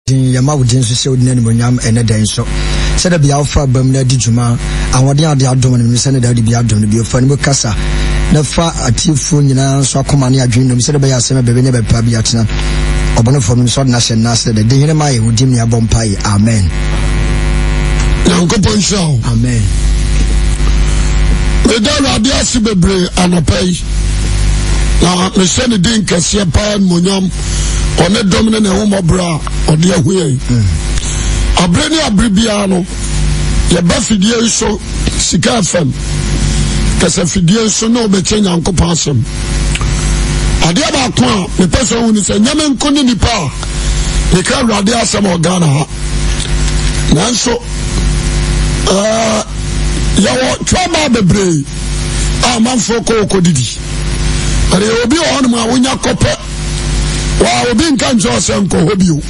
Din, yɛma wo din so sɛ wodi n'animuonyam ɛnnɛ da yi nso. Sɛ da biara wofa aba mu na adi dwuma, ahoɔden a wode adom no, menim sɛ ne da wode bi adom no bio. Fa ne mu kasa na fa atiefoɔ nyinaa nso akoma ne adwene nom sɛdeɛ ɛbɛyɛ asɛm a bɛbɛnya baabi pa bi atena. Ɔbɔnefoɔ menim sɛ ɔde no ahyɛ nna ase dada. Di hene ma yɛ, wo din mu na yɛabɔ mpaeɛ. Amen. Nyankopɔn nhyira wo. Amen. Meda Awurade ase bebree anɔpa yi na mehyɛ ne din kɛseɛ paa animuonyam ɔne dɔm ne ne homɔborɔ a ɔde ahu yɛn. Abere ne abere biara no yɛba fidie yi so Sika FM kɛsɛ fidie yi so ne ɔbɛkyɛ Nyankopɔn asɛm. Adeɛ baako a mepɛ sɛ ɔhu ne sɛ nyɛ me nko ne nipa a meka Awurade asɛm wɔ Ghana ha. Nanso ɛɛ yɛwɔ twaba bebree a amanfoɔ kɔ ɔkɔdidi. Ɛde obi wɔ hɔnom a wonya kɔpɛ wa obi nka nkyerɛ sɛ nkɔ hɔ bio.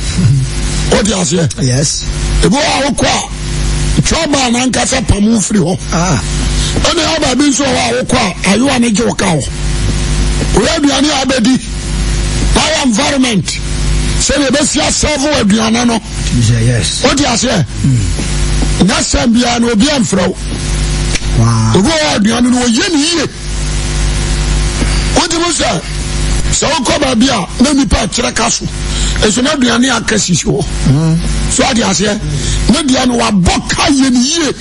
Wote aseɛ? Yes. Ebi wɔ a wokɔ a twaba nankasa pam wo firi hɔ. Ah. Ɛna ɛwɔ baabi nso wɔ hɔ a wokɔ a ayewa ne gye wo ka hɔ. Woyɛ aduane a wobɛdi na ayɛ environment sɛdeɛ ɛbɛsi asɛvo aduane no. Wote aseɛ? Nyɛ sɛm biara na obi amfrɛ wo. Obi wɔ hɔ aduane no wɔyɛ ne yie. Wotumi sɛ sɛ wokɔ baabi a na nnipa akyerɛ ka so nso na aduane aka sisi hɔ. So ate aseɛ? Ne deɛ no wabɔ ka yɛ ne yie.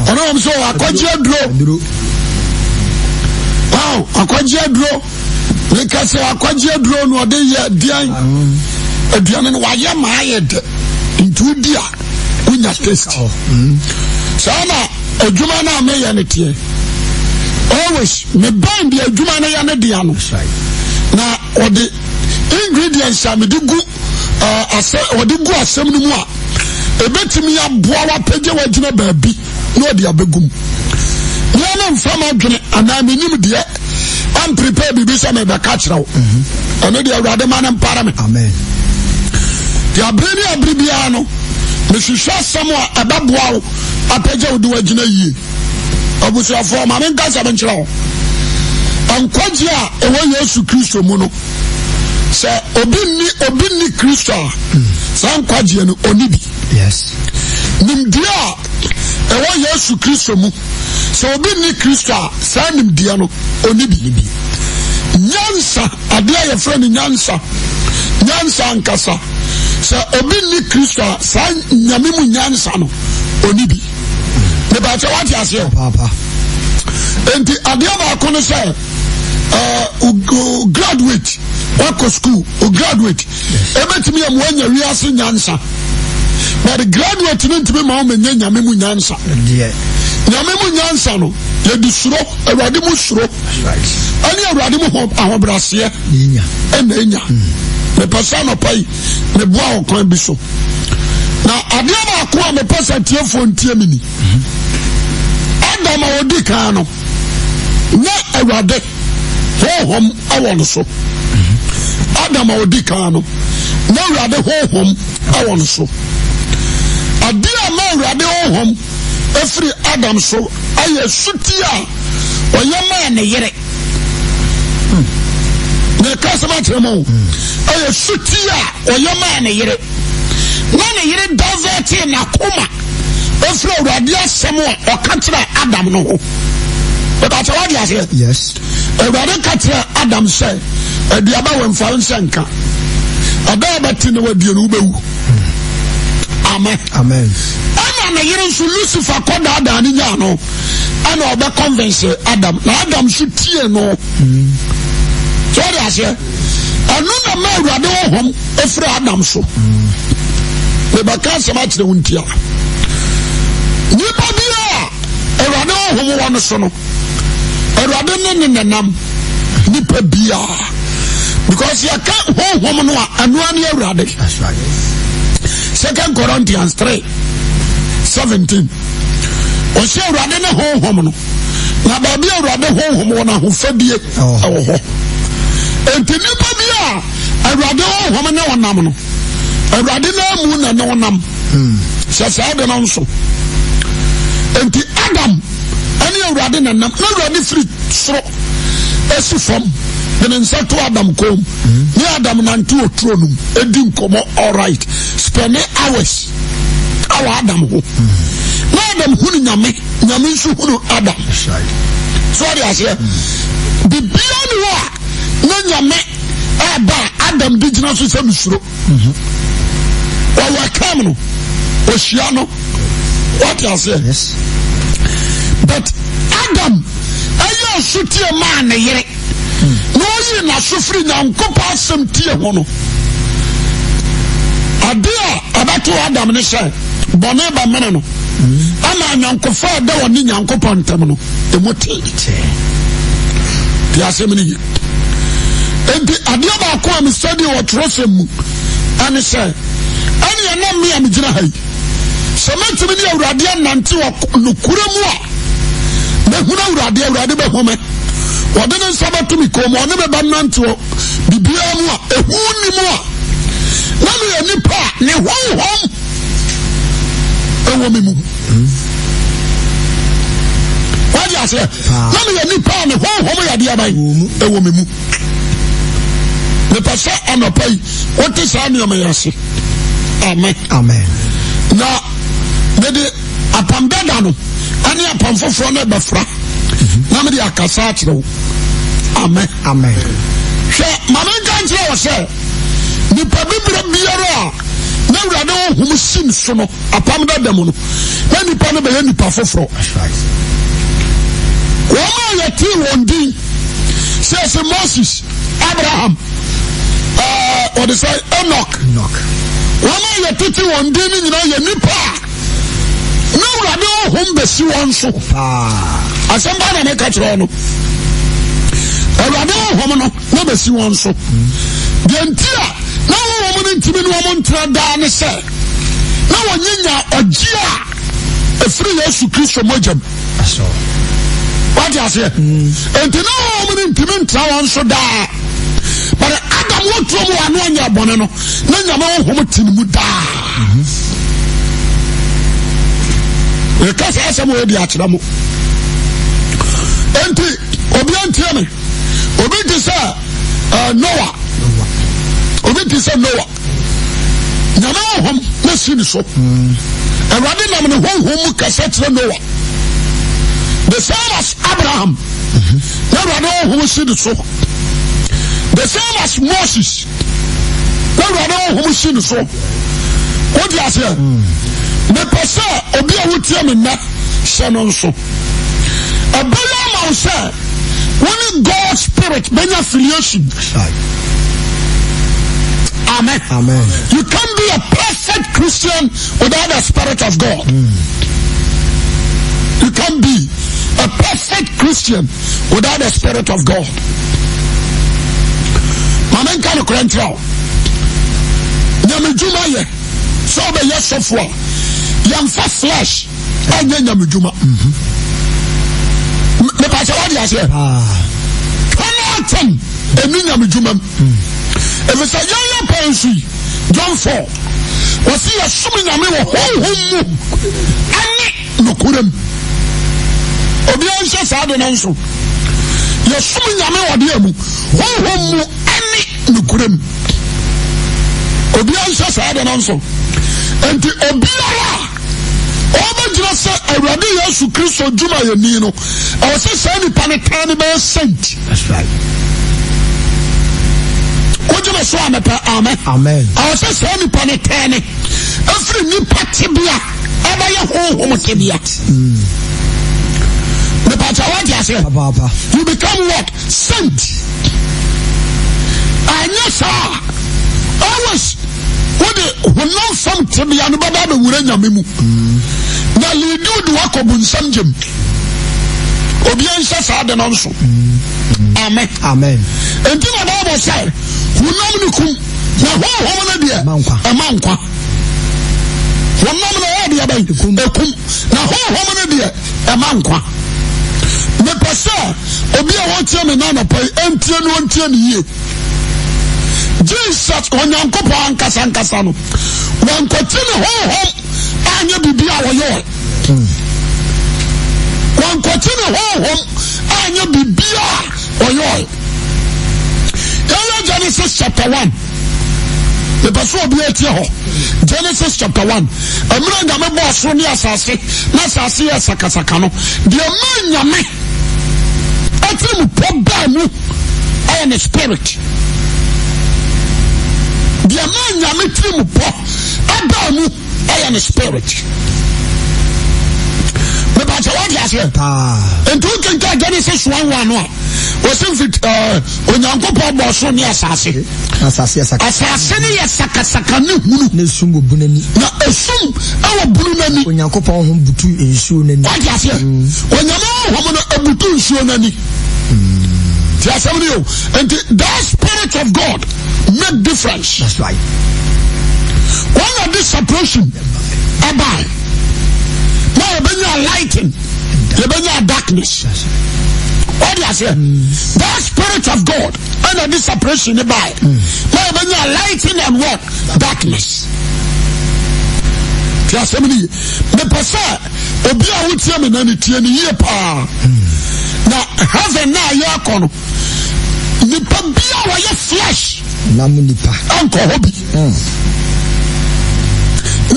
Ɔno wɔm sɛ akɔgye aduro. Akɔgye aduro. Meka sɛ akɔgye aduro no ɔde yɛ deɛn aduane no wayɛ ma ayɛ dɛ nti wodi a wonya taste. Saa na adwuma no a meyɛ no teɛ. Always mebɛn deɛ adwuma no yɛ ne dea no na ɔde ingredients a mede gu asɛ ɔde gu asɛm no mu a ebetumi aboa wapagya wagyina baabi na ɔde abɛgu mu. Nea no mfa m'adwene anaa menim deɛ amprepare biribi sɛ mebɛka kyerɛ wo. Ɛno deɛ Awurade ma no mpare me. Deɛ abere ne abere biara no mehwehwɛ asɛm a ɛbɛboa wo apagya wo de wagyina yie. Abusuafoɔ ma menka sɛ menkyerɛ wo. Nkwagye a ɛwɔ Yesu Kristo mu no sɛ obi nni obi nni Kristo a saa nkwagyeɛ no ɔni bi. Yes. Nimdeɛ a ɛwɔ Yesu Kristo mu sɛ obi nni Kristo a saa nimdeɛ no ɔni bi. Nyansa adeɛ a yɛfrɛ no nyansa nyansa ankasa sɛ obi nni Kristo a saa nyame mu nyansa no ɔni bi. Mepakyɛ wate aseɛ. Enti adeɛ baako no sɛ uh, graduate wakɔ school o graduate ebetumi amu anya wiase nyansa but graduate no ntumi ma wɔn nya nyame mu nyansa nyame mu nyansa no yɛde suro awurade mu suro ɛne awurade mu ahobrɛaseɛ ɛna enya mepɛ sɛ anɔpa yi meboa wɔ kwan bi so na adeɛ baako a mepɛ sɛ tiefoɔ ntie me ni Adam a ɔdi kan no na awurade honhom wɔ no so. Adam a ɔdi kan no na awurade honhom wɔ no so. Adeɛ a ma awurade honhom ɛfiri Adam so ayɛ suti a ɔyɛ maa ne yere. Meka sɛm akyerɛ mo ɛyɛ suti a ɔyɛ maa ne yere. Na ne yere divɛtee n'akoma ɛfiri Awurade asɛm a ɔka kyerɛ Adam no ho. Ɛbɛkyɛ wade aseɛ? Yes. Awurade ka kyerɛ Adam sɛ aduaba wɔ mfa nhyɛ nka. Ɛda a bɛte na wadie no wobɛwu. Amen. Amen. Ɛna ne yere nso Lucifer kɔ daadaa ne nyaa no ɛna ɔbɛ convince Adam na Adam nso tie no. So wade aseɛ? Ɛno na ma Awurade honhom ɛfiri Adam so. Mebɛka asɛm akyerɛ wo ntia. Nipa bi a Awurade honhom wɔ no so no, Awurade ne ne nenam nipa biara. Because yɛka honhom no a, ɛnoa ne Awurade. Second Corinthians 3 17. Ɔsɛ Awurade ne honhom no. Na baabi Awurade honhom wɔ no ahofadie ɛwɔ hɔ. Enti nipa bi a Awurade honhom ne ɔnam no, Awurade no amu na ne ɔnam. Sɛ saa de no nso. Enti Adam ɛne Awurade na nam, na Awurade firi soro esi fam de ne nsa to Adam kɔn mu. Ne Adam nante oturo no mu, edi nkɔmɔ all right. spend hours awɔ Adam ho. Na Adam hunu Nyame, Nyame nso hunu Adam. So ɔde aseɛ. Bibia ni hɔ a na Nyame ɛba a Adam de gyina so sɛ mesuro. Ɔwɔ kam no, ɔhyia no. Wate aseɛ. But Adam ɛyɛ ɔsotie maa ne yere. na ɔyii n'aso firi Nyankopɔn asɛm tie ho no, ade a ɛbɛto Adam ne sɛ bɔne bɛmene no ama anyɔnkofa a ɛda ɔne Nyankopɔn ntam no ɛmu tee. Te asɛm no yie. Enti adeɛ baako a mesɛdeɛ wɔ twerɛsɛm mu ɛne sɛ ɛne ɛnam me a megyina ha yi sɛ mɛtumi ne Awurade anante wɔ nokorɛ mu a Mɛhunu Awurade, Awurade bɛhu me. Ɔde ne nsa bɛto me kɔn mu, ɔne me bɛnante wɔ biribiara mu a ehu nni mu a na meyɛ nipa a ne honhom ɛwɔ me mu. Wadi aseɛ na meyɛ nipa a ne honhom yɛ adeɛ aban ɛwɔ me mu. Mepɛ sɛ anɔpa yi wote saa nneɛma yi ase. Amen. Amen. Na mede Apam dada no ne apam foforɔ no bɛfra na mede akasa akyerɛ wo. Amen. Amen. Hwɛ, ma menka nkyerɛ wɔ sɛ nipa bibire biara a na Awurade honhom sim so no apam dada mu no na nipa no bɛyɛ nipa foforɔ. Wɔn a yɛtee wɔn din sɛ sɛ Moses, Abraham, ɔde sɛ Enoch. Wɔn a yɛtete wɔn din no nyinaa yɛ nipa a na Awurade honhom bɛsi wɔn so. Asɛm baa na meka kyerɛ no. Awurade honhom no na bɛsi wɔn so. Deɛ nti a na honhom no ntumi ne wɔn ntena daa ne sɛ na wɔnyinya ɔgye a ɛfiri Yesu Kristo mogyam. Wate aseɛ? Nti na honhom no ntumi ntena wɔn so daa. But Adam wɔtuo mu wɔ ano anyɛ bɔne no, na Nyame honhom te ne mu daa. Meka saa asɛm wɔ di akyerɛ mo. Enti obi antie me. Obi te sɛ eh, Noah. Obi te sɛ Noah. Nyame honhom na si ne so. Awurade nam ne honhom mu kasa kyerɛ Noah. The same as Abraham. Na Awurade honhom si ne so. The same as Moses. Na Awurade honhom si ne so. Wode aseɛ? Mepɛ sɛ obi a wotie me nnɛ hyɛ no nso. Ɛbɛyɛ ama wo sɛ wo ne God spirit bɛnya affiliation. Amen. Amen. You can't be a perfect Christian without the spirit of God. You can't be a perfect Christian without the spirit of God. Maame nka no korɛ nkyerɛ wo. Nyamedwuma yɛ sɛ wobɛyɛ sɔfo a yɛmfa flesh ɛnyɛ nyamedwuma. Mepa sɛ wode aseɛ. Carnal thing ɛni nyamedwuma mu. Ɛfiri sɛ yɛyɛ pɛn so yi John 4 wɔsi yɛsom nyame wɔ honhom mu ɛne nokorɛ mu. Obiara nhyɛ saa de no nso. Yɛsom nyame wɔ deɛ mu honhom mu ɛne nokorɛ mu. Obiara nhyɛ saa de no nso. Nti obiara a ɔbɛgyina sɛ Awurade Yesu Kristo dwumayɛni no, ɛwɔ sɛ saa nipa no tan no bɛyɛ saint. That's right. Wogye me so a mepɛ amen. Amen. Ɛwɔ sɛ saa nipa no tan ne ɛfiri nipa tebea ɛbɛyɛ honhom tebea. Mepakyɛ wate aseɛ. Papaapa. You become what? Saint. Anyɛ saa always wode honam fam tebea no bɛba abɛwura nyame mu. Na liidi wode wakɔ bunsam gyem. Obiara nhyɛ saa de no nso. Amen. Amen. Enti na Bible sɛ honam no kum na honhom no deɛ ɛma nkwa. Honam no ɛyɛ deɛ bɛn? Ekum. Na honhom no deɛ ɛma nkwa. Mepɛ sɛ obi a wɔtie me na anɔpa yi ɛntie no ɔntie no yie. Jesus Onyankopɔn ankasa ankasa no wankɔti ne honhom anyɛ biribi a ɔyɛɛ. Wankɔti ne honhom anyɛ biribi a ɔyɛɛ. Yɛyɛ Genesis chapter 1. Mepɛ sɛ obi atie hɔ. Genesis chapter 1. Mmerɛ Nyame bɔɔ soro ne asase na asase yɛ sakasaka no, deɛ ma Nyame atiri mu pɔ baa mu ɛyɛ ne spirit. Deɛ ma Nyame tiri mu pɔ ɛbaa mu ɛyɛ ne spirit. Mepakyɛ wate aseɛ? Nti wokenkan Genesis 1 1 no a, wɔsi mfit ɛɛ Onyankopɔn bɔɔ soro ne asase. Asase yɛ sakasaka. Asase no yɛ sakasaka ne hunu. Na esum wɔ bunu ani. Na esum wɔ bunu n'ani. Onyankopɔn honhom butu nsuo n'ani. Wate aseɛ? Mm. Onyame honhom no ebutu nsuo n'ani. Mm. Ti asɛm no yɛ o. Nti that spirit of God make difference. That's right. Wɔn na de separation ɛbaa. Na yɛbɛnya lighting. Yɛbɛnya darkness. Wate aseɛ? Mm. That spirit of God. ɛna de separation ne bae na yɛbɛnya lighting and what darkness ti asɛm no ye mepɛ sɛ obi a wotie me na ne tie ne yie paa na heaven na yɛrekɔ no nipa bi a wɔyɛ flesh nam nipa ɛnkɔ hɔ bi hmm.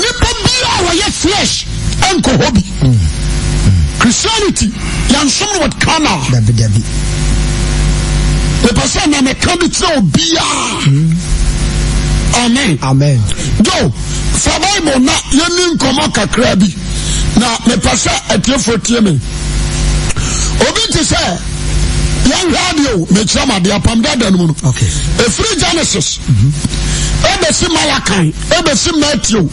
nipa bi a wɔyɛ flesh ɛnkɔ hɔ bi hmm. Christianity yɛnsom no with carnal. Dabi dabi. Mepɛ sɛ na meka de kyerɛ obiara. Hmm. Amen. Amen. Joe, fa Bible na yɛni nkɔmmɔ kakra bi. Na mepɛ sɛ atiefoɔ tie me. Obi te sɛ yɛnhwɛ adeɛ o, mekyerɛ m adeɛ apam dada no mu no. Okay. Ɛfiri Genesis, ɛbɛsi Malachi, ɛbɛsi Matthew,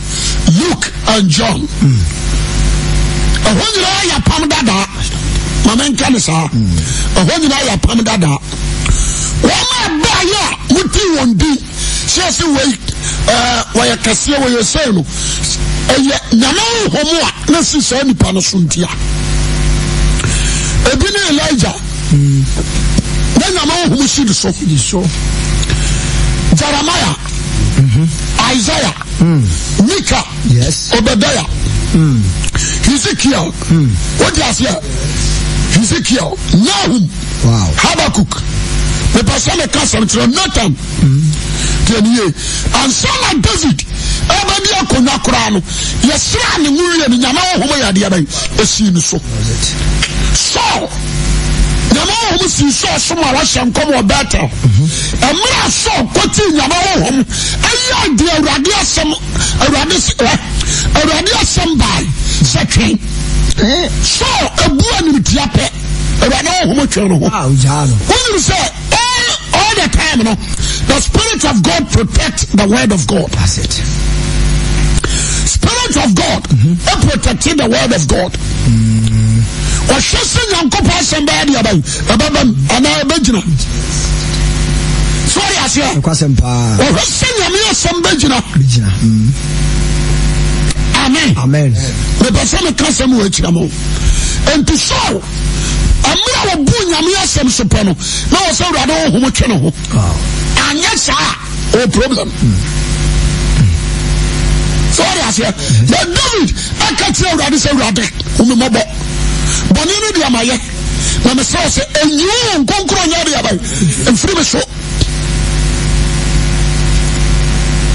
Luke and John. Ɛhɔ nyinaa yɛ apam dadaa. Ma menka ne saa. Ɛhɔ nyinaa yɛ apam dadaa. Wɔn a baayɛ a motii wɔn din sɛ ɛsɛ wei ɛɛ wɔyɛ kɛseɛ wɔyɛ sɛn no ɛyɛ nyame honhom a na si saa nipa no so ntia. Ebi ne Elijah. Na nyame honhom si ne so. Jeremiah. Isaiah. Mika, yes. Obadiah, mm. Hezekiel, mm. what do you say? Hezekiel, Nahum, wow. Habakkuk. mepɛ sɛ meka sɛm kyerɛ Nathan deɛ ne yie ansa na David ɛbɛdi akonnwa koraa no yɛsraa ne ho wie no nyame honhom yɛ adeɛ bɛn ɛsii no so Saul nyame honhom sii Saul so ma wahyɛ nkɔm wɔ Bethel mmerɛ a Saul kɔtii nyame honhom ɛyɛ deɛ awurade asɛm awurade ɛ awurade asɛm bae sɛ twɛn Saul ebu animtia pɛ awurade honhom twɛn no ho wonim sɛ all the time no the spirit of God protect the word of God. That's it. Spirit of God mm -hmm. protect the word of God. Ɔhwɛ sɛ Nyankopɔn asɛm bɛyɛ deɛ bɛn ɛbɛbɛm anaa ɛbɛgyina. So ɔyɛ aseɛ. Ɔhwɛ sɛ Nyame asɛm bɛgyina. Mm. Amen. Amen. Mepɛ sɛ meka asɛm wɔ akyira mo. Nti Saul mmerɛ a wɔbu Nyame asɛm so pɛ no na wɔ sɛ Awurade honhom twe ne ho. Anyɛ saa o problem. So ɔde aseɛ. Na David ɛka kyerɛ Awurade sɛ Awurade hu me mmɔbɔ. Bɔne no deɛ mayɛ. Na mesrɛ wo sɛ ɛnyi wo nkonkron nyɛ adeɛ aban mfiri me so.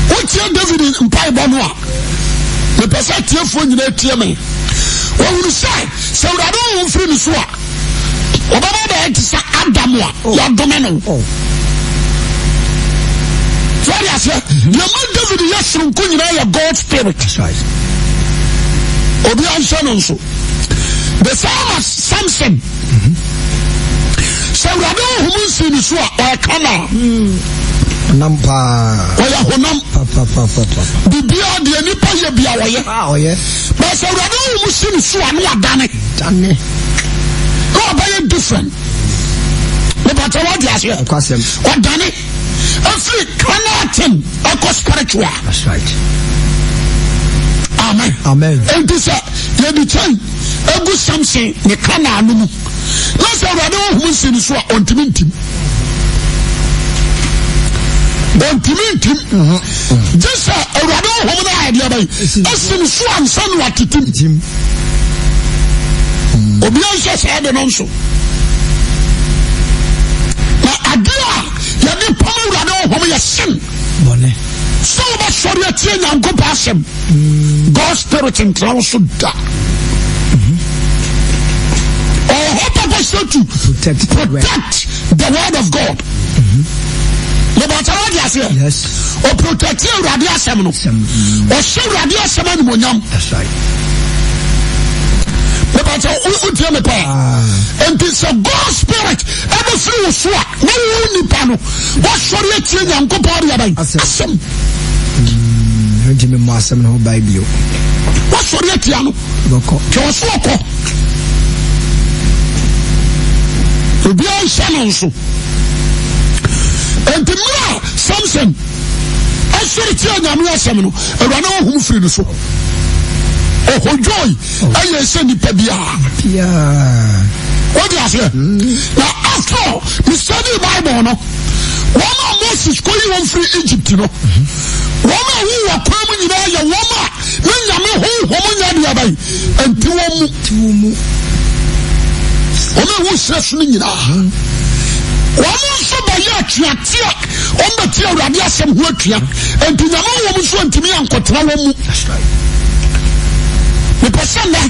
Wotie David mpaebɔ no a, mepɛ sɛ atiefoɔ nyinaa tie me. Wɔhunu sɛ sɛ Awurade honhom firi ne so a, wɔbɛba bɛyɛ te sɛ Adam a yɛadome no. So ɔde aseɛ, deɛ ma David yɛ soronko nyinaa yɛ God spirit. Obi anhyɛ no nso. The same as Samson. Sɛ Awurade honhom nsii ne so a, ɔyɛ kama. Honam paa. Ɔyɛ honam. Biribiara deɛ nipa yɛ bia ɔyɛ. Ɔyɛ. Bɛsɛ sɛ Awurade honhom si ne so a, na wadane. Dane. Na ɔbɛyɛ different. Mepatɛ wade aseɛ. Ɛkwasɛm. Ɔdane. Ɛfiri carnal thing ɛkɔ spiritual. That's right. Amen. Amen. Enti sɛ yɛde kyɛn egu Samson ne kanaa no mu na sɛ Awurade honhom nsi ne so a ɔntumi ntim. Ɔntumi ntim. Gye sɛ Awurade honhom no ayɛ deɛ bɛyi esi ne so ansa na watetim. Obiara nhyɛ saa de no nso. Na adeɛ a yɛde pam Awurade honhom yɛ sin. Bɔne. Sɛ wobɛsɔre atie Nyankopɔn asɛm, God spirit ntra wo so da. Ɔwɔ hɔ papa sɛ to protect, protect the word of God. Mebɛkyɛ wode aseɛ. Ɔprotect Awurade asɛm no. Ɔhyɛ Awurade asɛm animonyam. Mebɛkyɛ wotie me paa. Ah. Nti sɛ God spirit ɛbɛfiri wo so a na wo nipa no Woasɔre atie Nyankopɔn de aban asɛm. Ntumi mmɔ asɛm no ho ban bio. Woasɔre atia no. Bɔkɔ. Twɛ wɔ so ɔkɔ. Obiara nhyɛ no nso. Enti mmerɛ a Samson ɛsɔre tia Nyame asɛm no, Awurade honhom firi no so. Ɔhodwoi ɛyɛ sɛ nipa biara. Wode aseɛ? Na after all, me study Bible no, wɔn a Moses kɔyi wɔn firi Egypt no, wɔn a wowɔ kwan mu nyinaa yɛ wɔn a ne Nyame honhom nyɛ deɛ bɛn nti wɔn mu. Wɔn a ɛwɔ serɛ so no nyinaa. Wɔn nso bɛyɛ atuateɛ, wɔn bɛte Awurade asɛm ho atua. Nti Nyame wɔn nso ntumi ankɔtena wɔn mu. Mepɛ sɛ nnɛ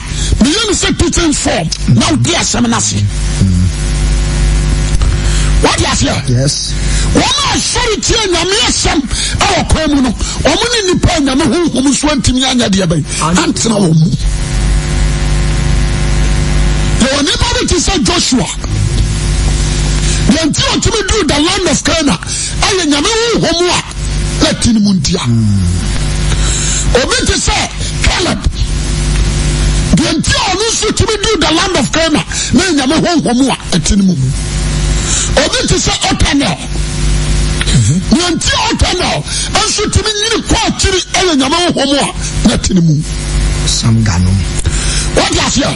meyɛ no sɛ teaching form na wodi asɛm no ase. Wode aseɛ? Yes. Wɔn a sɔre tie Nyame asɛm ɛwɔ kwan mu no, wɔn ne nnipa a Nyame honhom nso antumi anyɛ deɛ bɛn antena wɔn mu. Yɛwɔ nnipa bi te sɛ Joshua. Deɛ nti ɔtumi duru the land of Canaan ɛyɛ Nyame honhom a na ti no mu ntia. Obi te sɛ Caleb. Deɛ nti a ɔno nso tumi duru the land of Canaan na Nyame honhom a ɛte no mu. Obi te sɛ Othniel. Deɛ nti a Othniel nso tumi nyini kɔ akyiri ɛyɛ Nyame honhom a na ɛte no mu. Samga no. Wọ́n aseɛ.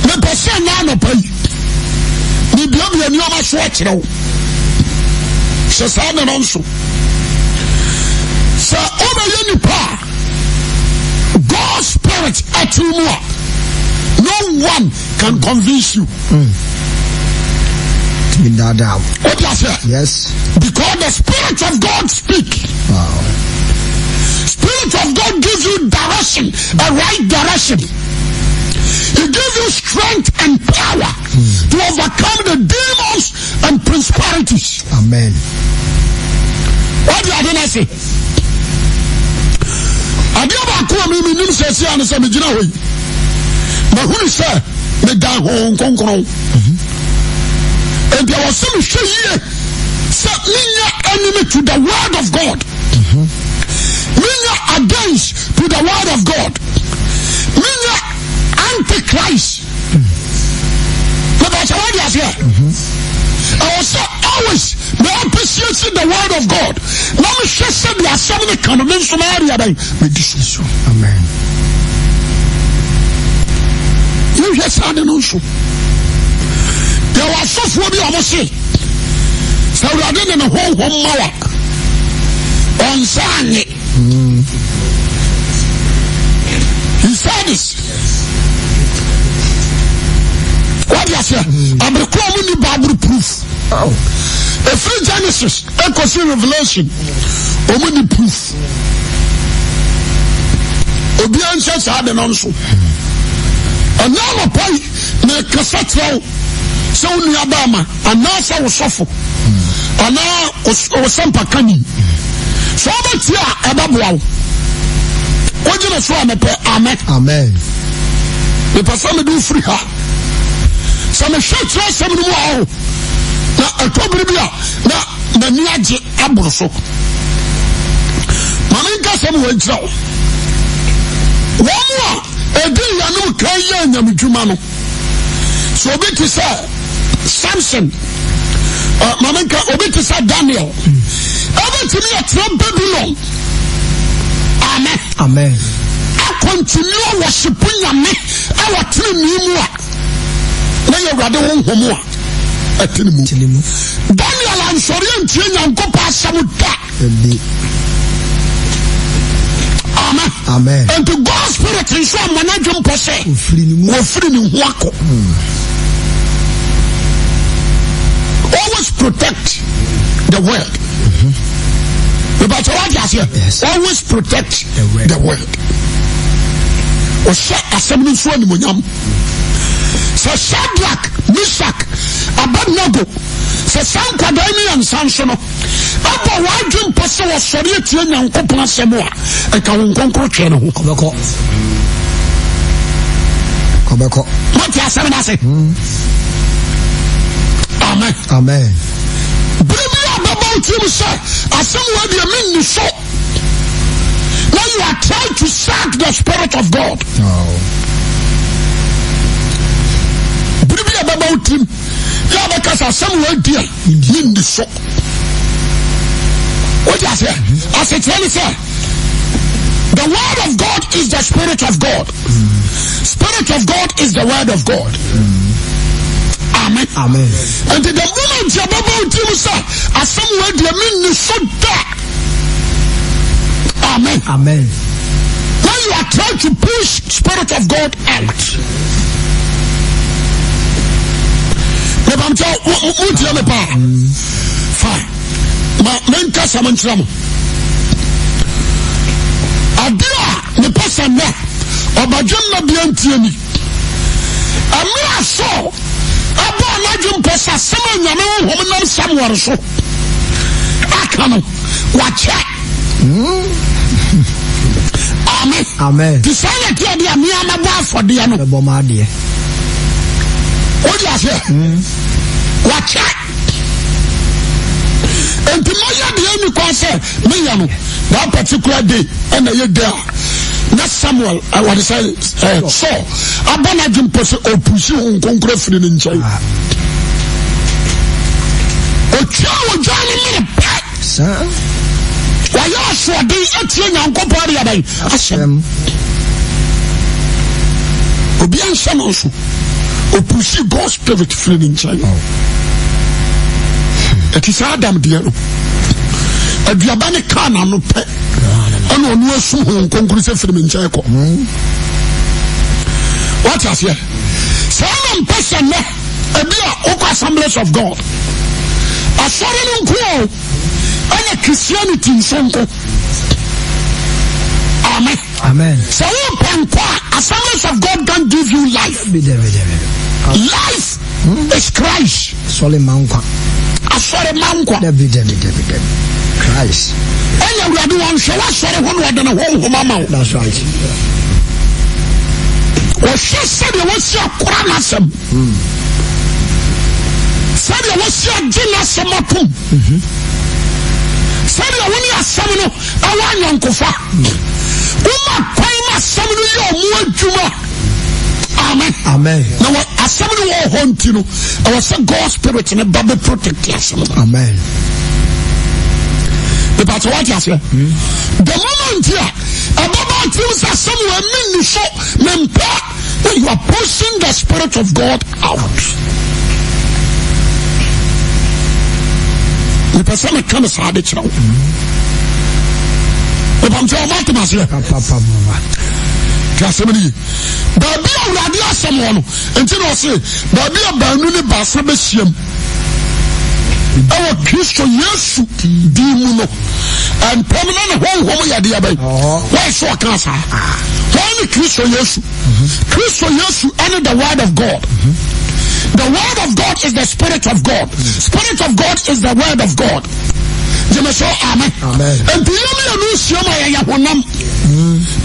Mepɛ sɛ nna anɔpa yi mebiabia nneɛma so akyerɛ wo. Hyɛ saa nne no nso. Sɛ wobɛyɛ nipa a God spirit ɛte mu a no one can convince you. Mm. What do you say? Yes. Because the spirit of God speak. Wow. Spirit of God gives you direction, a right direction. He gives you strength and power mm. to overcome the demons and principalities. Amen. What do you say? Adeɛ baako a mimi nim sɛ ɛsi ano sɛ megyina hɔ yi mahunu sɛ meda Honhom Kronkron nti ɛwɔ sɛ mehwɛ yie sɛ menyɛ enemy to the word of God menyɛ against to the word of God menyɛ antichrist mebɛkyɛ wode aseɛ ɛwɔ sɛ always me appreciate the word of God na mehwɛ sɛ deɛ asɛm no ka no me nso mayɛ deɛ bɛn medi so. Amen. Yɛhwɛ saa de no nso. Yɛwɔ asɔfoɔ bi a wɔn se sɛ Awurade ne ne honhom ma wa ɔnsa anye. He said this. Wadi aseɛ abirikɔ mu ni Bible proof. Efiri Genesis ekosi Revelation wɔn ni proof. Obiara nhyɛ saa de no nso. Ɛnna anɔpa yi na ɛkasa kyerɛ wo sɛ wo nua baama anaasɛ wo sɔfo anaa wo sɛmpakani. Sɛ wobɛtie a ɛbɛboa wo. Wogyina so a mepɛ amen. Amen. Mepɛ sɛ mede wo firi ha. Sɛ mehwɛ kyerɛwsɛm no mu a ɔho na ɛtɔ bere bi a na m'ani agye aboro so. Ma menka sɛm wɔ nkyerɛ wo. Wɔn a ɛdi yɛnom kan yɛ anyamedwuma no, sɛ obi te sɛ Samson, uh, ma menka obi te sɛ Daniel, ɛbɛtumi atena Babylon. Amen. Amen. Akɔntinu worship nyame ɛwɔ tenenee mu a na yɛ Awurade honhom a ɛte ne mu. Daniel ansɔre antie Nyankopɔn asɛm da. Amen. Amen. Nti God spirit nso ama n'adwene mpɔ sɛ wɔfiri ne ho akɔ. Always protect the word. Mepakyɛ wate aseɛ? Always protect the word. Ɔhyɛ asɛm no nso animonyam. Sɛ Shadrach, Meshach, Abednego, sɛ saa nkwadaa yi mmiɛnsa nso no, ɛbɔ wɔadwe mpo sɛ wɔsɔre atie Nyankopɔn asɛm a, ɛka wɔn nkonkoro twɛn ne ho. Ɔbɛkɔ. Ɔbɛkɔ. Mote asɛm no ase? Amen. Amen. Bere bi a bɛbɔ wo tirim sɛ asɛm wɔ deɛ menni so na you are trying to sack the spirit of God. Bere bi a bɛbɔ wo tirim yɛ a bɛka sɛ asɛm wɔ deɛ menni so. Wote aseɛ? Asekyerɛ ne sɛ the word of God is the spirit of God. Spirit of God is the word of God. Amen. Amen. And the moment you bɛbɔ wo tirim sɛ asɛm wɔ deɛ menni so da. Amen. Amen. When you are trying to push spirit of God out. Mebamkyɛ wotie me paa. Fine. Ma menka sɛm nkyerɛ mo. Adeɛ a mepɛ sɛ nnɛ ɔbadwemma bia ntie ni. Ɛmerɛ a Saul ɛbɔɔ n'adwene pɔ sɛ asɛm a Nyame honhom nam Samuel so aka no wakyɛ. Amen. Amen. Te saa na ɛteɛ deɛ mmea mɛbɔ afɔdeɛ no. Mɛbɔ m'adeɛ. Wode aseɛ? Wakyɛ. Nti mɛyɛ deɛ ɛni kwan sɛ meyɛ no that particular day ɛna ɛyɛ day a na Samuel wɔde sɛ ɛ Saul abɔ n'adwene pɔ sɛ ɔpusi ho nkonkoro afiri ne nkyɛn. Otwa ogya no mene pɛ. Wɔyɛ asoɔden atie Nyankopɔn de aban asɛm. Obi anhyɛ no nso. Ɔpusi God spirit firi ne nkyɛn. Ɛte sɛ Adam deɛ no. Aduaba ne kaa n'ano pɛ. Ɛna ɔno asu ho nkonkoro sɛ firi me nkyɛn kɔ. Wate aseɛ? Saa na mpɛ sɛ nnɛ ebi a wokɔ Assemblies of God. Asɔre no nko o, ɛna Christianity nso nko. Amen. Amen. Sɛ wopɛ nkwa a, Assemblies of God can give you life. Life hmm? is Christ. Asɔre ma nkwa. Asɔre ma nkwa. Dabi dabi dabi dabi. Christ. Ɛna awurade wɔn hwɛ w'asɔre ho na ɔde ne honhom ama wo. That's right. Wɔhwɛ sɛdeɛ wɔsi akora n'asɛm. Hmm. Sɛdeɛ wɔsi agye n'asɛm atom. Mhm. Sɛdeɛ wɔn ne asɛm no ɛwɔ anyɔnkofa. Woma kwan ma asɛm no yɛ ɔmo adwuma. Amen. Amen. Na wɔ asɛm no wɔ hɔ nti no, ɛwɔ sɛ God spirit no ba bɛ protect asɛm no. Amen. Ìpàtɛ wate aseɛ. The moment a ɛbɛba tirim sɛ asɛm wɔ ɛmi ni so mempɛ na you are pushing the spirit of God out. Mepɛ sɛ meka no saa de kyerɛ wo. Mepam sɛ ɔma atem aseɛ. Ti asɛm no ye. Baabi a Awurade asɛm wɔ no, nti na ɔse baabi a baanu ne baasa bɛhyiam ɛwɔ Kristo Yesu din mu no, ntɛm na ne honhom yɛ deɛ bɛn. Wɔn so ɔka saa. Wɔn ne Kristo Yesu. Kristo Yesu ɛne the word of God. The word of God is the spirit of God. Spirit of God is the word of God. Gyeme so amen. Nti yɛn mmienu nhyia mu a yɛyɛ honam.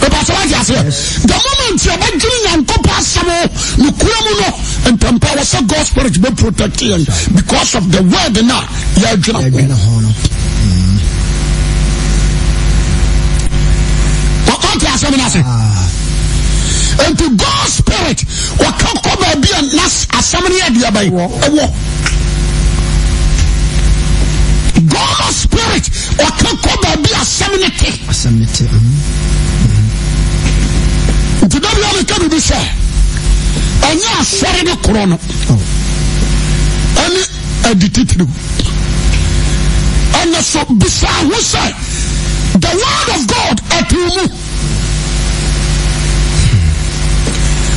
Bɛbɛ sɛ wate aseɛ. The moment yɛbɛdwene Nyankopɔn asɛm no kura mu no, ntɛmpa wɔ sɛ God spirit bɛ protect yɛn because of the word na yɛadwene ho no. Ɔte asɛm no ase. Nti God spirit ɔka kɔ baabi a na asɛm no yɛ deɛ bɛn ɛwɔ. God spirit ɔka kɔ baabi a asɛm no te. Asɛm no te. Nti da bia meka biribi sɛ ɛnyɛ asɔre no korɔ no ɛne adi titiriw. Ɛnɛ so bisa ho sɛ the word of God ɛte mu.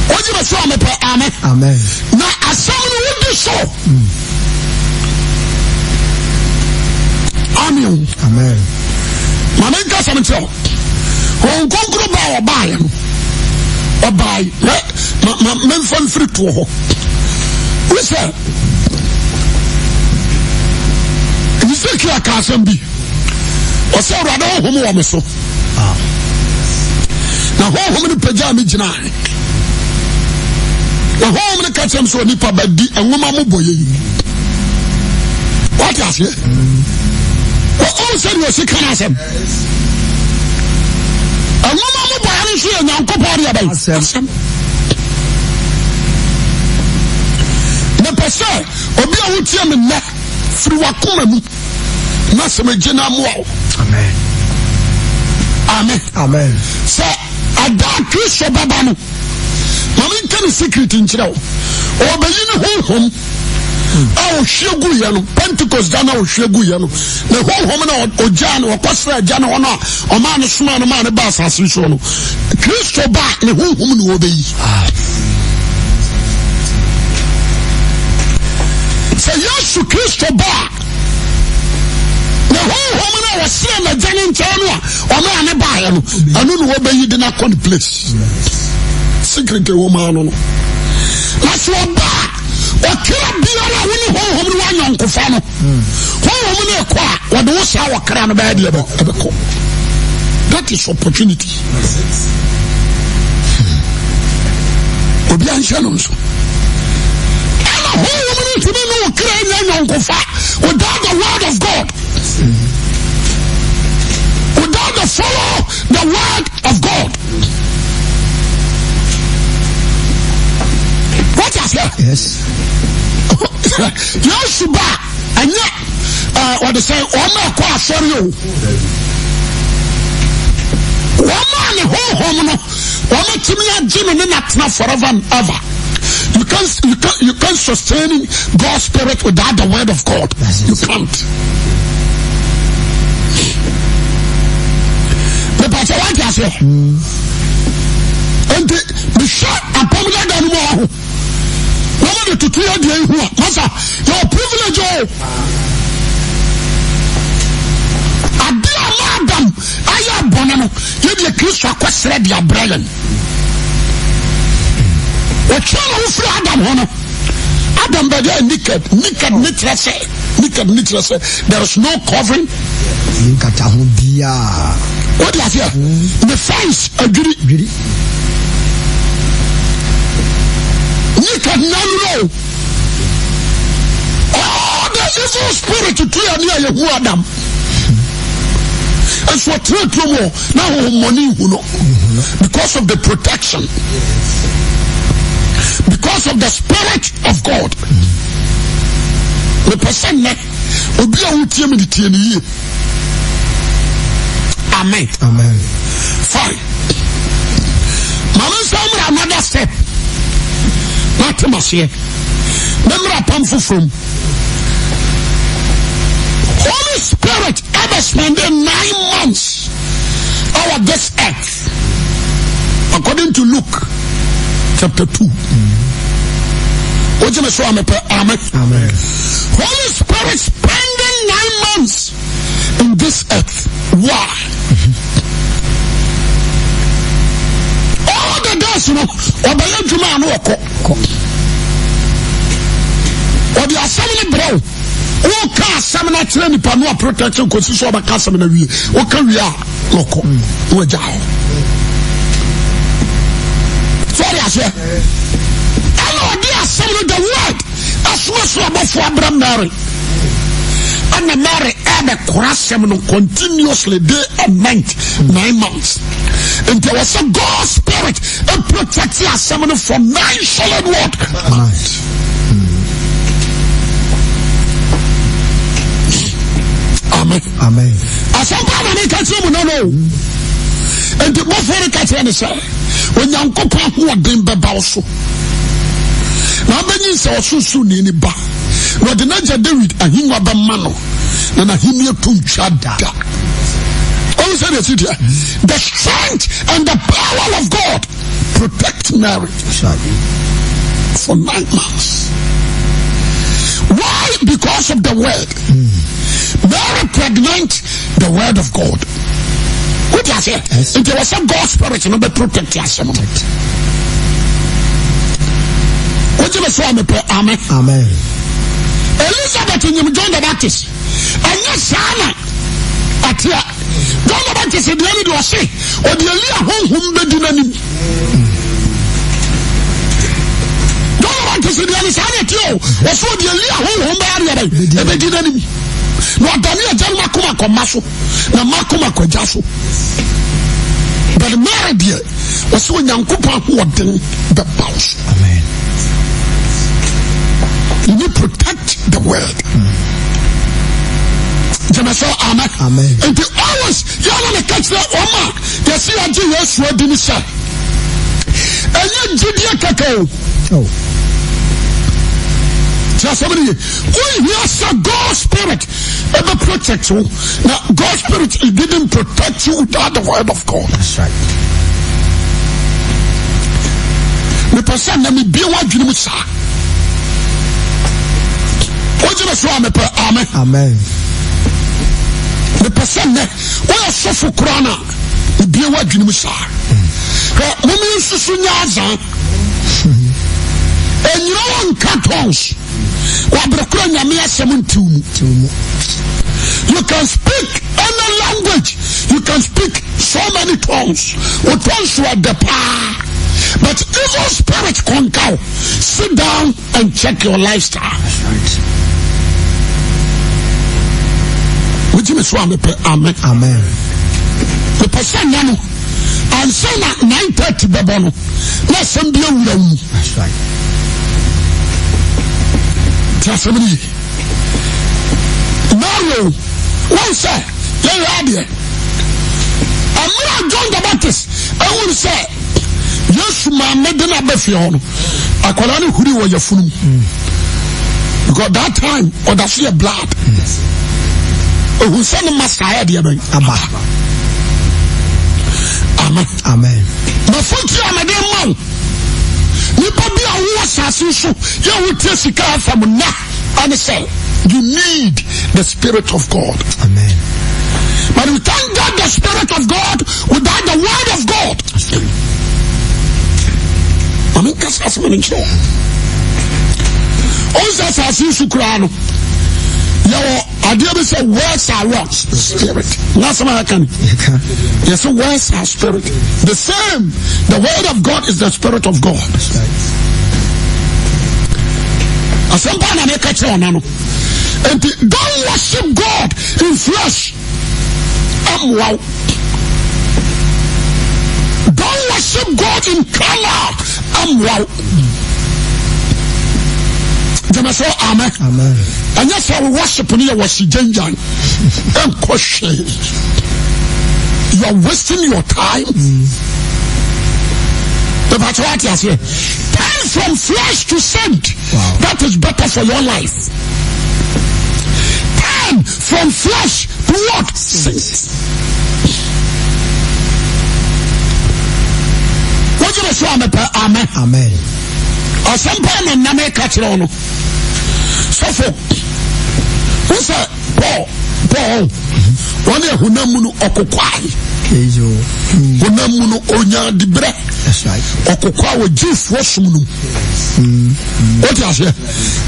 Wogye me so a mepɛ amen. Amen. Na asɛm no wodi so. Amen. Amen. Ma menka asɛm nkyerɛ wo. Honhom Kronkron baa ɔbaeɛ no, ɔbae ma ma memfa mfiri toɔ hɔ. Wo sɛ Ezekiel ka asɛm bi, ɔsɛ Awurade honhom wɔ me so. Na honhom no pagyaa me gyinaa. Na honhom no ka kyerɛ me sɛ onipa ba di nwoma mmobɔeɛ yi. Wate aseɛ? Ɔhu sɛ deɛ ɔsi ka no asɛm. Nwoma mmobɔeɛ no nso yɛ Nyankopɔn deɛ bɛn? Asɛm. Mepɛ sɛ obi a wotie me nnɛ firi w'akoma mu na sɛ megye no amoa wo. Amen. Amen. Amen. Sɛ Ɛda a Kristo bɛba no, ma menka ne secret nkyerɛ wo. Ɔbɛyi ne honhom a ɔhwie guiɛ no, Pentecost da no a ɔhwie guiɛ no, ne honhom no ɔgyaa no, ɔkɔsrɛ agya no hɔ no a ɔmaa no somaa no maa no ba asase soɔ no, Kristo ba a ne honhom ne ɔbɛyi. Sɛ Yesu Kristo ba a, ne honhom no a wɔsrɛ n'agya no nkyɛn no a ɔno a ne baeɛ no ɛno na wɔbɛyi de no akɔ ne place secret ɛwɔ mu ano no na sɛ ɔba a ɔkra biara a wo ne honhom no wanyɔnkofa no honhom no ɛkɔ a wɔde wo saa ɔkra no bɛyɛ deɛ ɛbɛkɔ that is opportunity obi anhyɛ no nso ɛna honhom no ntumi ne wo kra nya nyɔnkofa without the word of God without the follow the word of God what is that? Yes. Yesu ba ɛnyɛ ɔde sɛ wɔn a ɛkɔ asɔre o wɔn a ne honhom no wɔn atumi agye no ne natena forever and ever. You can't, you can't, you can't sustain God's spirit without the word of God. You can't. Mepatɛ wate aseɛ. Nti mehwɛ apam dada no mu ɔho. Wɔn de toto yɛ deɛ ihu a masa yɛ privilege o. Ade a ma Adam ayɛ bɔne no yɛ deɛ Kristo akɔsrɛ de abrɛ yɛn. Wɔtwe na wofiri Adam ho no Adam bɛyɛ naked naked ne kyerɛ sɛ naked ne kyerɛ sɛ there is no covering. Nkata ho biara. Wọ́n di aseɛ ne fence adwiri. Dwiri. Naked nanu no. All the evil spirit tu yɛ ne a yɛhu Adam. Nso ɔtena turom hɔ na ahohommɔne hu no because of the protection. Because of the spirit of God. Mepɛ sɛ nnɛ obi a wotie me de tie ne yie. Amen. Amen. Fine. Maame nsa mmra another step. Na te maseɛ. Na mmra pam foforɔ mu. Holy Spirit ever spending 9 months over this earth. According to Luke chapter 2. Wogyeme so amepɛ amen. Amen. Holy Spirit spending 9 months in this earth. Why? All the days no, ɔbɛyɛ adwuma a na ɔkɔ. Ɔde asɛm no brɛ wo. Woka asɛm no akyerɛ nipa no a protection kɔsi sɛ ɔbɛka asɛm no awie. Woka wie a na ɔkɔ. Na wagya hɔ. So ɔde aseɛ. Ɛna ɔde asɛm no the word asoma soro abɔfoɔ abrɛ Mary. Ɛna Mary ɛbɛkora asɛm no continuously day and night 9 months. Nti ɛwɔ sɛ God spirit protect asɛm no for nine solid what months. Amen. Amen. Asɛm paa na meka kyerɛ mu nano. Nti bɔfoɔ no ka kyerɛ ne sɛ Onyankopɔn ahoɔden bɛba wo so. Na abɛnyin sɛ ɔsorosoroni ne ba. Na ɔde n'agya Dawid ahengua bɛma no. Na n'ahenni to ntwa da. Ɔhu sɛ deɛ ɛsi deɛ. The strength and the power of God protect Mary for 9 months. Why? Because of the word. Mary pregnant the word of God. Wote aseɛ? Nti ɛwɔ sɛ God spirit no bɛ protect asɛm no. Wogye me so a mepɛ amen. Amen. Elizabeth nyim John the Baptist. Ɛnyɛ saa na ɛteɛ. John the Baptist deɛ no deɛ ɔse ɔde Elia honhom bɛdi n'anim. John the Baptist deɛ no saa na ɛteɛ o. Ɔse ɔde Elia honhom bɛyɛ adeɛ bɛn ɛbɛdi n'anim. Na ɔdane agya no akoma kɔma so na ma akoma kɔgya so. But Mary deɛ ɔsɛ Onyankopɔn ahoɔden bɛba wo so. Amen. You need protect the world. Gyeme sɛ amen. Amen. Nti always yɛn na meka kyerɛ wɔn a yɛsi yɛgye Yesu adi ni sɛ ɛnyɛ gyidie kɛkɛ o. Oh. Tí a sọ mi ni ye, wohia sɛ God spirit ɛbɛ protect wo na God spirit it didn't protect you without the word of God. That's right. Mepɛ sɛ na mebie w'adwene mu saa. Wogye me so a mepɛ amen. Amen. Mepɛ sɛ nnɛ woyɛ sɔfo koraa no a mebie w'adwene mu saa. Hwɛ mome nsusu nyɛ azaa. Ɛnyina wɔ nka tons. Wabere kora nyame asɛm ntiw mu. You can speak any language. You can speak so many tongues. Wo tongues wɔ dɛ paa. But evil spirit conquer wo. Sit down and check your lifestyle. That's right. Wogye me so a mepɛ amen. Amen. Mepɛ sɛ nnɛ no ansa na 9:30 bɛbɔ no na asɛm bi awura wo mu. That's right. Ti asɛm no ye. Mario, wɔn sɛ yɛyɛ adeɛ. Mmerɛ a John the Baptist ehunu sɛ Yesu maame de no aba fie hɔ no, akwadaa no huri wɔ yafunu mu. Because that time ɔda so yɛ blood. Ohun sɛ ne ma saa yɛ deɛ bɛn aba. Amen. Amen. Mafotu a mede ma wo. Nipa bi a wowɔ asase so yɛ wotie sika fam nna ɛne sɛ you need the spirit of God. Amen. But you can't get the spirit of God without the word of God. Mame nkasa asɛm no nkyerɛ wo. Ɔnsɛ asase so koraa no yɛwɔ adeɛ bi sɛ words are what? Spirit. N'asɛm a yɛka ni. Yɛsɛ words are spirit. The same. The word of God is the spirit of God. Asɛm paa na meka kyerɛ ɔna no. Nti don't worship God in flesh. Ɛmmoa wo. Don't worship God in carnal. Ɛmmoa wo. Gyeme sɛ amen. Ɛnyɛ sɛ wo worship no yɛ wɔsi gyangyan. Ɛnkɔ hwee. You are wasting your time. Ìbàtí wá ti aseɛ. Turn from flesh to saint. Wow. That is better for your life. Turn from flesh to what? Saint. Wọ́n jẹ́ sọ àmì pẹ́ amen. Amen. Asɛm paa na nna meka kyerɛ wo no. Sɔfo, wo sɛ Paul, Paul, wɔn yɛ honam mu no ɔkokwae. Honam mu no onya dibrɛ. Ɔkokwa wɔ Jewfoɔ som no mu. Wote aseɛ?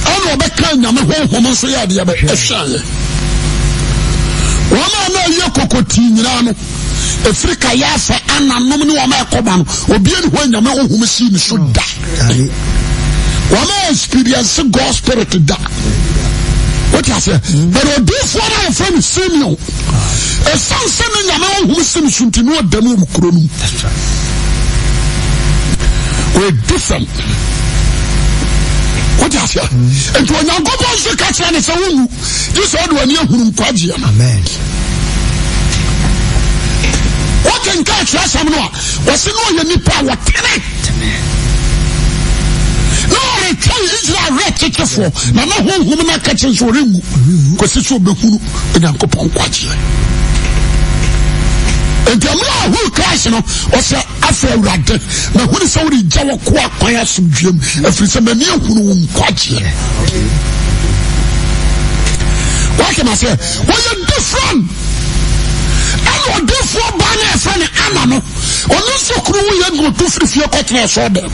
Ɛna ɔbɛka nyame honhom nso yɛ adeɛ bɛ ɛhwɛeɛ. Wɔn a na ɛyɛ kokotii nyinaa no, ɛfiri Kayafa ananom ne wɔn a ɛkɔba no, obia ne hɔ a nyame honhom sii ne so da. Wɔn a experience God spirit da. Wote aseɛ? But odiifoɔ no a yɛfrɛ no Simeon, ɛsiane sɛ ne nyame honhom si ne so nti ne ɔda mu wɔ kuro no mu. Ɔyɛ different. Wote aseɛ? Nti Onyankopɔn nso ka kyerɛ ne sɛ wonwu gye sɛ ɔde w'ani ahunu nkwagyeɛ no. Amen. Wokenka atwerɛsɛm no a, wɔse na ɔyɛ nipa a wɔtene. Na ɔretwɛn Israel werɛ kyekyefoɔ, na na honhom no aka kyerɛ sɛ ɔrenwu kɔsi sɛ ɔbɛhunu Onyankopɔn nkwagyeɛ. Enti mmerɛ a ɔhuu Christ no, ɔsɛ afei Awurade, mahunu sɛ woregya w'akoa kwan asomdwoeɛ mu, ɛfiri sɛ m'ani ahunu wo nkwagyeɛ. Wate ma sɛ wɔyɛ different. Ɛna ɔdefoɔ baa no a yɛfrɛ no Anna no, ɔno nso kunu wu yɛ na ɔtu firi fie kɔtena ɛsɔɔ dɛm.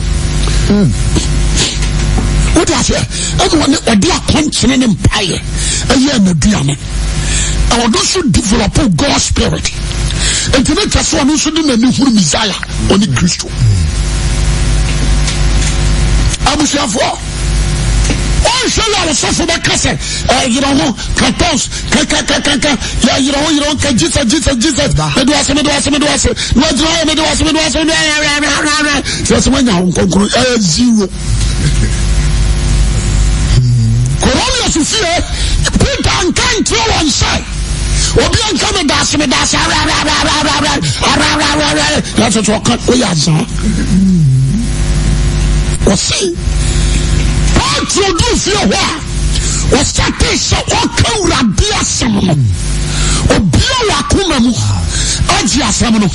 Wode aseɛ ɛna ɔne ɔde akɔnkyene ne mpaeɛ ɛyɛ n'aduane. Ɔno nso develop God spirit. Nti ne kyɛ sɛ ɔno nso de n'ani hunu Messiah ɔne Kristo. Abusuafoɔ ɔnhwɛ yɛ ɔsɔfo bɛka sɛ ɛyerɛ ho katɔs kakakakaka yɛ yerɛ ho yerɛ ho ka Jesus Jesus Jesus mede wase mede wase mede wase na wagyina hɔ mede wase mede wase mede wase sɛ sɛ wanya ho nkonkron ɛyɛ zero. Cornelius fie Peter nka nkyerɛ wɔn sɛ obi nka me daase me daase awɛawɛawɛawɛawɛawɛawɛawɛ na sɛ sɛ ɔka woyɛ azaa ɔse Petro duru fie hɔ a ɔsate sɛ ɔka Awurade asɛm no obia wɔ akoma mu agye asɛm no na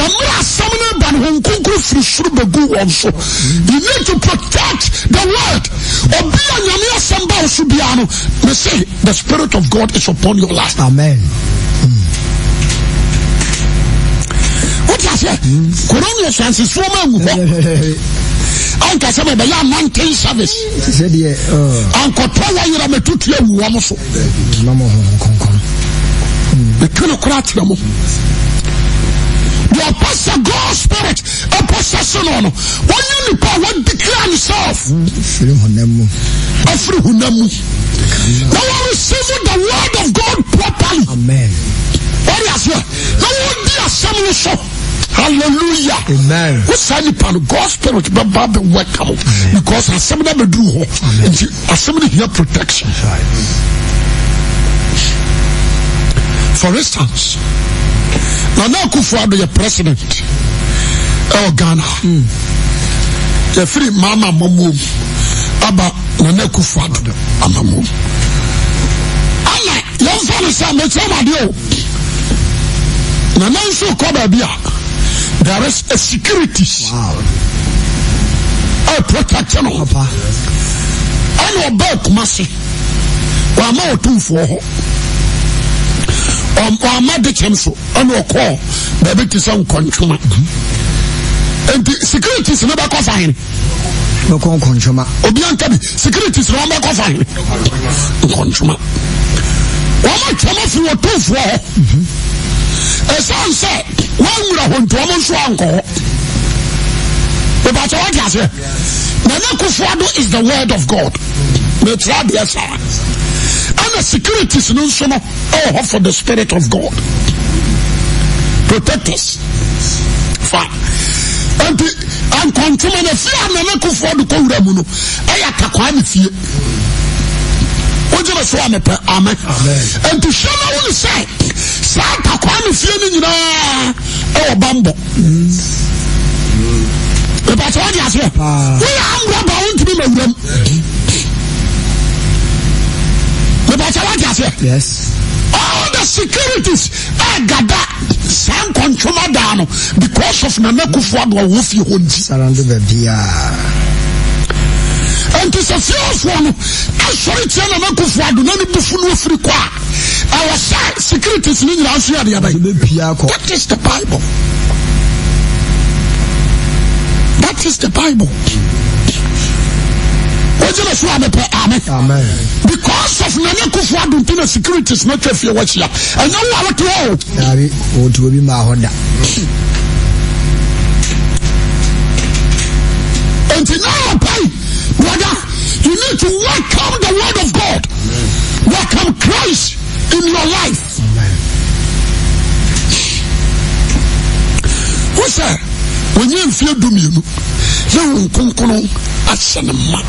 mmerɛ asɛm no ba no Honhom Kronkron firi soro bɛgu wɔn so. You need to protect the word. Obi a Nyame asɛm ba wo so biara no, me say the spirit of God is upon your life. Amen. Wote aseɛ? Coronius ansesoɔ ma angu hɔ. Anka sɛ mebɛyɛ anointing service. Sɛdeɛ Ankɔtɔ wɔ yera mɛtutu awu wɔn so. Meka no koraa kyerɛ mo. Deɛ ɔpɛ sɛ God spirit ɛpossess no no, wɔnyɛ nipa a wɔdeclare ne self. Afiri honam mu. Afiri honam mu. Na wɔn receive the word of God properly. Amen. Wɔde aseɛ. Na wɔdi asɛm no so. Hallelujah. Amen. Wo saa nipa no God spirit bɛba bɛ welcome because asɛm no abɛduru hɔ. Nti asɛm no hia protection. For instance, Nana Akufo-Addo yɛ president ɛwɔ Ghana. Hmm. Yɛfiri Mahama amamuom aba Nana Akufo-Addo amamuom. Ana yɛmfa no sɛ mekyerɛ mo adeɛ o. Nana nso kɔ baabi a there is a security. Wow. A protect no. Papa. Ɛna ɔbaa Kumasi. Wama ɔtumfoɔ hɔ. Wama dekyɛm so. Ɛna ɔkɔɔ baabi te sɛ nkɔntwoma. Nti securities no bɛkɔ fa hene. Bɛkɔ nkɔntwoma. Obi anka bi securities no wɔn bɛkɔ fa hene. Nkɔntwoma. Wɔn atwam afiri ɔtumfoɔ hɔ. Ɛsan sɛ wɔanwura hɔ nti wɔn nso ankɔ hɔ. Ìbàtà wọ́n ti aseɛ. Nana Akufo-Addo is the word of God. Mɛkyerɛ adeɛ saa. Ɛna securities no nso no ɛwɔ hɔ for the spirit of God. Protectors. Fa. Nti nkɔntoma na fie a Nana Akufo-Addo kɔ wura mu no ɛyɛ atakwaa ne fie. Wogye me so a mepɛ amen. Nti hwɛ na wo ne sɛ saa atakwaa ne fie no nyinaa ɛwɔ bambɔ. Ìbàtí wọ́n di aseɛ. Wọ́n yɛ amúrọ̀bà wọ́n ntumi ma wuram. Ìbàtí wọ́n di aseɛ. Yes. All the securities ẹ̀ gada saa nkɔntwoma daa no because of Nana Akufo-Addo a wɔwɔ fie hɔ nti. Sarando baabi a. Nti sɛ fiefoɔ no asɔre tia Nana Akufo-Addo na ne bufu no afiri kɔ a. Ɛwɔ sɛ securities no nyinaa nso yɛ adeɛ bɛn. Bɛpia akɔ. That is the Bible. That is the Bible. Wogye me so a mepɛ amen. Amen. Because of Nana Akufo-Addo nti na securities no atwa fie hɔ ahyia. Ɛnyɛ wo a wote hɔ o. Daabi, wɔte obi maa hɔ da. Nti na anɔpa yi, brother, you need to welcome the word of God. Welcome Christ in your life. Wo sɛ wɔnyɛ mfie du mmienu na wɔn nkonkono ahyɛ ne ma.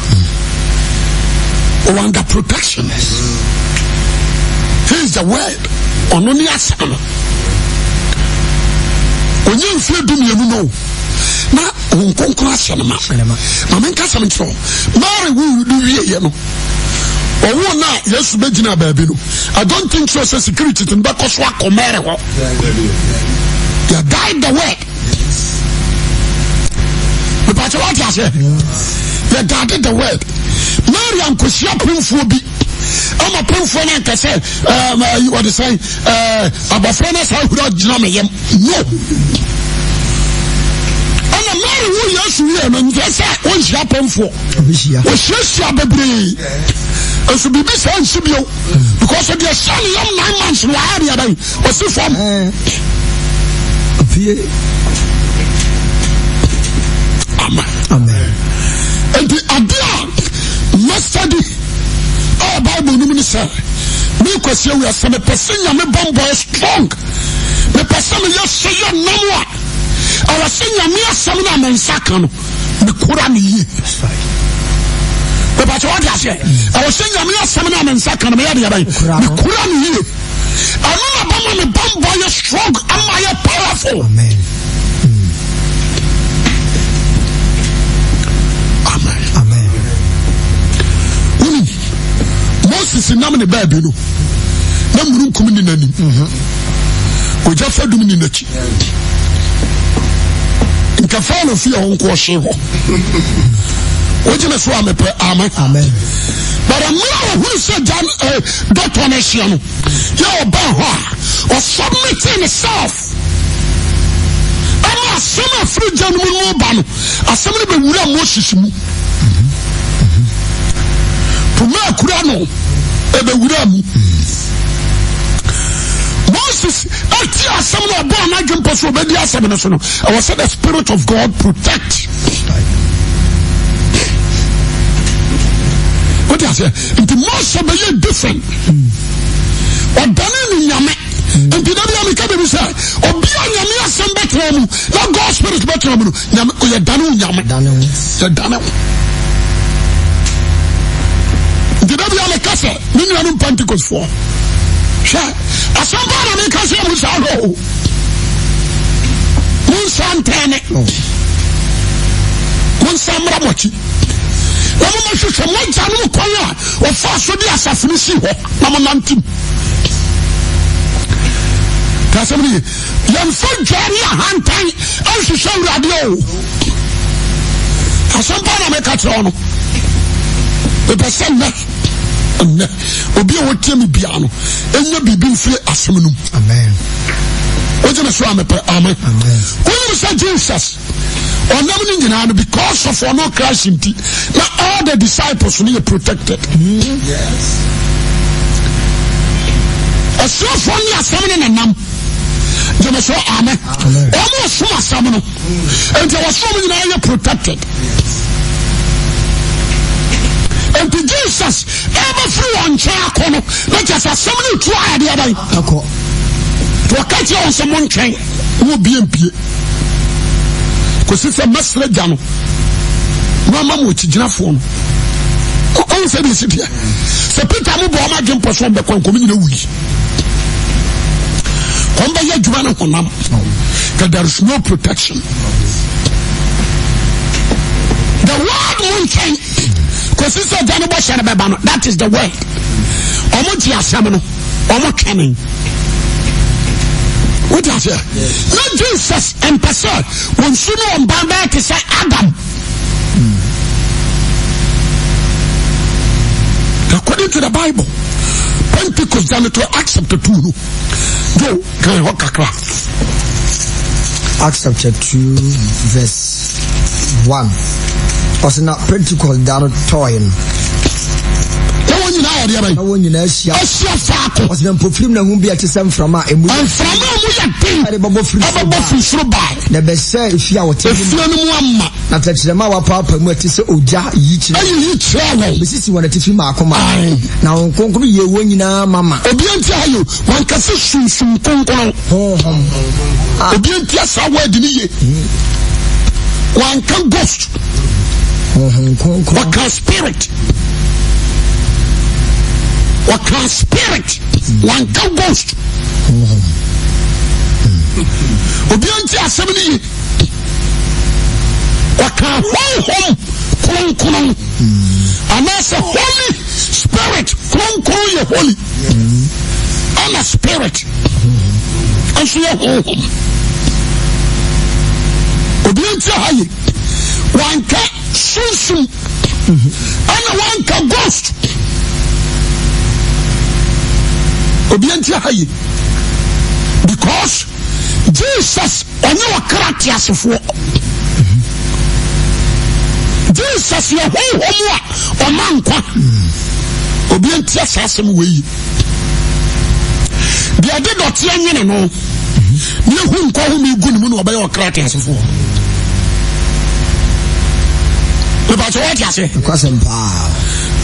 Ɔwɔ under protection. He is the word. Ɔno ne asɛm no. Ɔnyɛ mfie du mmienu no na wɔn nkonkono ahyɛ ne ma. Ma menka sɛm nkyerɛ wo. Mary wo no wieɛ no ɔwoo no a Yesu bɛgyina baabi no I don't think so sɛ security no bɛkɔ so akɔ Mary hɔ. Yɛ guide the word. Mepakyɛ wate aseɛ. Yɛ guide the word. Mary ankɔhyia pemfoɔ bi. Ama pemfoɔ no anka sɛ wɔde sɛn abɔfra no saa hura gyina me yam. No. Ɛna Mary wo Yesu wie no nkyɛ sɛ wɔnhyia pemfoɔ. Wɔhyiahyia bebree. Nso biribi saa nsi bio. Because deɛ hyɛ ne yam 9 months no wɔayɛ deɛ bɛn wɔsi fam. Amen. Amen. Nti ade a mɛsɛdi a Bible no mu ne sɛ me Kwasi Awia sɛ mepɛ sɛ Nyame bɔmbɔ yɛ strong, mepɛ sɛ meyɛ sɛ yɛ nam a ɛwɔ sɛ Nyame asɛm no a me nsa ka no mekora no yie. Mepɛ sɛ wɔde aseɛ ɛwɔ sɛ Nyame asɛm no a me nsa ka no meyɛ deɛ bɛn mekora no yie. Ɛno na bɛma me bɔmbɔ yɛ strong ama yɛ powerful. Amen. Amen. Amen. Wonim, Moses nam ne baabi no, na mununkum ni n'anim. Ogya fadum ni n'akyi. Nka Farao fie hɔ nko ɔhye hɔ. Wogye me so a mepɛ amen. Amen. But mmerɛ a ɔhunu sɛ gya dɔtɔ no ahyia no, yɛ ɔbaa hɔ a, ɔsubmitee ne self. Ɛma asɛm a firi gya no mu no ba no, asɛm no bɛwura Moses mu. Poma akura no, ɛbɛwura mu. Moses ɛti asɛm no ɔbɔɔ n'adwene pɔ so ɔbɛdi asɛm no so no, ɛwɔ sɛ the spirit of God protect. Wote aseɛ? Nti Mose bɛyɛ different. Ɔdane ne nyame. Nti da bi a meka biribi sɛ obi a nyame asɛm bɛtena mu na God spirit bɛtena mu no, nyame yɛdane wo nyame. Yɛdane wo. Nti da bi a meka sɛ me nuanom Pentecostfoɔ, hwɛ asɛm paa na meka sɛ mo saa hwɛ o. Monsa ntɛne. Monsa mmra mo akyi. Na momahwehwɛ mo agyanom kwan a wɔfaa so de asafo no sii hɔ na monante mu. Ka asɛm no ye. Yɛmfa dwa ne ahantan nhwehwɛ Awurade o. Asɛm paa na meka kyerɛ wo no. Mepɛ sɛ nnɛ nnɛ obi a wɔtie me biara no ɛnya biribi mfiri asɛm no mu. Amen. Wogye me so a mepɛ amen. Wonim sɛ Jesus ɔnam no nyinaa no because of ɔno Christ nti na all the disciples no yɛ protected. Asuafoɔ ne asɛm no nanam. Gyeme so amen. Wɔn ɔsom asɛm no. Nti wɔsom nyinaa yɛ protected. Nti Jesus ɛbɛfiri wɔn nkyɛn akɔ no na kyɛ sɛ asɛm no tu ayɛ deɛ bɛn. Akɔ. Nti ɔka kyerɛ wɔn sɛ montwɛn na obi mpie kɔsi sɛ mɛsrɛ gya no na ɔma mo akyigyinafoɔ no. Ɔhu sɛ deɛ ɛsi teɛ. Sɛ Peter mo bɔ ɔma adwempɔ so ɔmbɛkɔ nkɔm nyina wui. Wɔn bɛyɛ adwuma no honam. That there is no protection. The word montwɛn kɔsi sɛ gya no bɔhyɛ no bɛba no that is the word. Ɔmo gye asɛm no. Wɔn twɛne. Wote aseɛ? Na Jesus mpɛ sɛ wɔn su ne wɔn ban bɛyɛ te sɛ Adam. According to the Bible, Pentecost da no to Acts chapter 2 no. Joe, kan hɔ kakra. Acts chapter 2 verse 1. Ɔsɛ na Pentecost da no tɔɔe no. Na wɔn nyinaa yɛ deɛ bɛn? Na wɔn nyinaa ahyia. Ahyia faako. Ɔsɛ na mpofirim na ahum bi a ɛte sɛ mframa a emu. Mframa a emu yɛ den. Ɛde bɛbɔ firi soro bae. Ɛbɛbɔ firi soro bae. Na ɛbɛhyɛɛ efie a wɔte mu. Efie no mu ama. Na tɛkyerɛma a wɔapaapa mu a ɛte sɛ ogya yi kyerɛ. Ɛyi yi kyerɛ wɔn. Besisi wɔn atifi mmaako mmaako. Na Honhom Kronkron yɛɛ wɔn nyinaa mama. Obiara nti ha yi o, wɔn kɛse sunsum kronkron. Honhom. Obiara nti asa word ni ye. Wɔanka ghost. Honhom Kronkron. Wɔka spirit. Wɔka spirit. Wɔanka ghost. Obiara nti asɛm ni ye. Wɔka honhom kronkron. Anaasɛ holy spirit kronkron yɛ holy. Ɛna spirit nso yɛ honhom. Obi nti ha yi wanka sunsum ɛna wanka ghost. Obi nti ha yi. Because Jesus ɔnyɛ ɔkra teasefoɔ. Jesus yɛ honhom a ɔma nkwa. Obi nti saa asɛm wei yi. Deɛ ɔde dɔteɛ nwene no, ne ehu nkwa home gu ne mu na ɔbɛyɛ ɔkra teasefoɔ. Mepakyɛ wɔte ase. Nokwasɛm paa.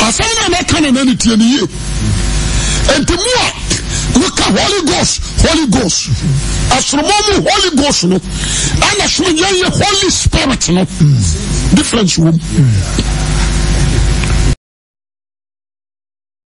Asɛm no a mɛka no na ne tie ne yie. Nti mu a woka Holy Ghost, Holy Ghost. Ɛsoromɔ mu Holy Ghost no, ɛna sono yɛyɛ Holy Spirit no. Difference wɔ mu.